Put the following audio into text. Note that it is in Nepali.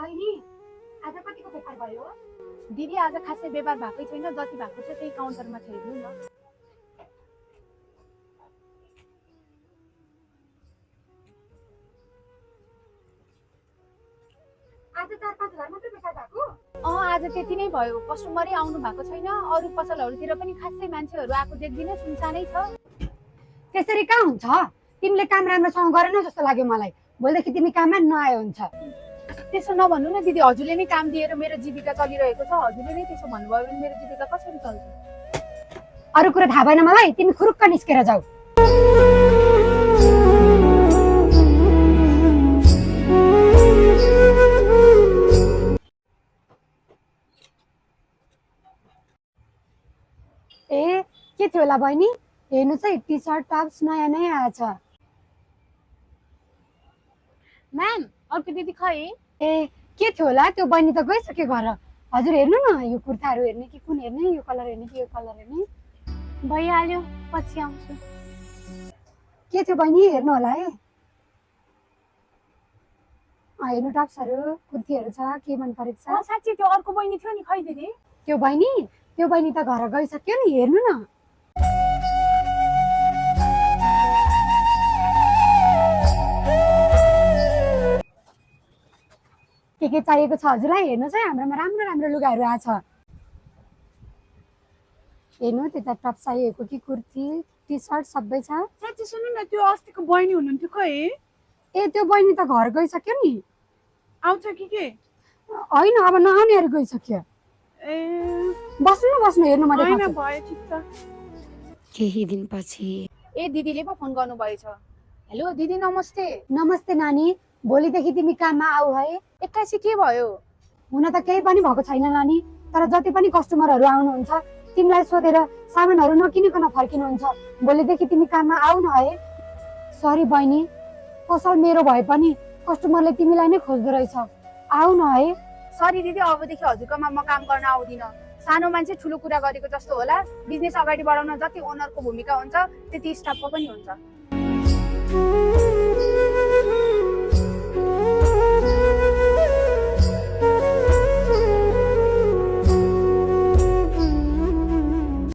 बहिनी आज कतिको व्यापार भयो? दिदी आज खासै व्यापार भएकै छैन, जति भएको छ त्यही काउन्टरमा छ, हेर्नु न। आज 4-5 हजार मात्रै व्यापार भएको? आज त्यति नै भयो, कस्टमरै आउनु भएको छैन। अरू पसलहरूतिर पनि खासै मान्छेहरू आएको देख्दिनँ, सुनसानै छ। त्यसरी कहाँ हुन्छ? तिमीले काम राम्रोसँग गरेन जस्तो लाग्यो मलाई। भोलिदेखि तिमी काममा नआए हुन्छ। त्यसो नभन्नु न दिदी, हजुरले नै काम दिएर मेरो जीविका चलिरहेको छ। हजुरले नै त्यसो भन्नुभयो भने मेरो जीविका कसरी चल्छ? अरू कुरा थाहा भएन मलाई, तिमी खुरुक्क निस्केर जाऊ। ए के थियो होला बहिनी? हेर्नु चाहिँ टी सर्ट टप्स नयाँ नयाँ आएछ। म्याम, अर्को दिदी खै? ए के थियो होला? त्यो बहिनी त गइसक्यो घर। हजुर हेर्नु न, यो कुर्ताहरू हेर्ने कि कुन हेर्ने, यो कलर हेर्ने कि यो कलर हेर्ने? भइहाल्यो, पछि आउँछु। के थियो बहिनी? हेर्नु होला है। हेर्नु टप्सहरू कुर्तीहरू छ, के मन परेको छ? साँच्ची त्यो अर्को बहिनी थियो नि, खै दिदी? त्यो बहिनी त घर गइसक्यो नि, हेर्नु न। के चाहिएको छ हजुरलाई? हेर्नुहोस् है, हाम्रोमा राम्रो राम्रो लुगाहरू आछ। हेर्नु त्यता टप चाहिएको कि कुर्ती, टी सर्ट सबै छ। साँच्ची सुन्नु न, त्यो अस्तिको बहिनी हुनुहुन्थ्यो खै? ए त्यो बहिनी त घर गइसक्यो नि। आउँछ कि के? होइन, अब नआउनेहरू गइसक्यो। ए बस्नु हेर्नु म होइन, देखाउँछु। भयो, ठिक छ। केही दिनपछि ए दिदीले पो फोन गर्नुभएछ। हेलो दिदी, नमस्ते। नमस्ते नानी, भोलिदेखि तिमी काममा आऊ है। एक्कासी के भयो? हुन त केही पनि भएको छैन नानी, तर जति पनि कस्टमरहरू आउनुहुन्छ तिमीलाई सोधेर सामानहरू नकिनिकन फर्किनुहुन्छ। भोलिदेखि तिमी काममा आऊ न है। सरी बहिनी, पसल मेरो भए पनि कस्टमरले तिमीलाई नै खोज्दो रहेछ। आऊ न है। सरी दिदी, अबदेखि हजुरकोमा म काम गर्न आउँदिनँ। सानो मान्छे ठुलो कुरा गरेको जस्तो होला। बिजनेस अगाडि बढाउन जति ओनरको भूमिका हुन्छ त्यति स्टाफको पनि हुन्छ।